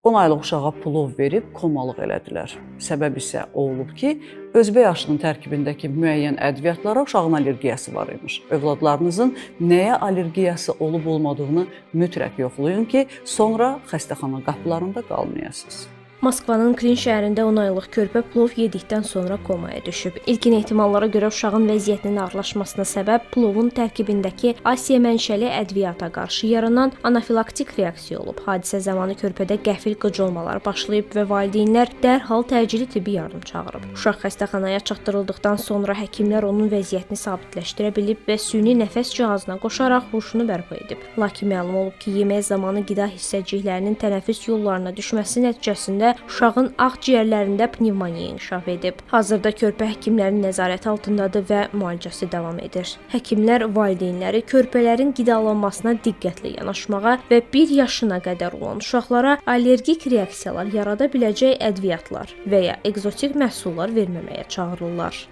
10 aylıq uşağa plov verib komalıq elədilər. Səbəb isə o olub ki, özbək aşının tərkibindəki müəyyən ədviyyatlara uşağın allergiyası var imiş. Övladlarınızın nəyə allergiyası olub-olmadığını mütləq yoxlayın ki, sonra xəstəxana qapılarında qalmayasınız. Moskvanın Klin şəhərində 10 aylıq körpə plov yedikdən sonra komaya düşüb. İlkin ehtimallara görə uşağın vəziyyətinin ağırlaşmasına səbəb plovun tərkibindəki Asiya mənşəli ədviyyata qarşı yaranan anafilaktik reaksiya olub. Hadisə zamanı körpədə qəfil qıcolmalar başlayıb və valideynlər dərhal təcili tibbi yardım çağırıb. Uşaq xəstəxanaya çatdırıldıqdan sonra həkimlər onun vəziyyətini sabitləşdirə bilib və süni nəfəs cihazına qoşaraq huşunu bərpa edib. Lakin məlum olub ki, yemək zamanı qida hissəciklərinin tənəffüs yollarına düşməsi nəticəsində uşağın ağciyərlərində pnevmoniya inkişaf edib. Hazırda körpə həkimlərin nəzarəti altındadır və müalicəsi davam edir. Həkimlər valideynləri körpələrin qidalanmasına diqqətli yanaşmağa və 1 yaşına qədər olan uşaqlara allergik reaksiyalar yarada biləcək ədviyyatlar və ya ekzotik məhsullar verməməyə çağırırlar.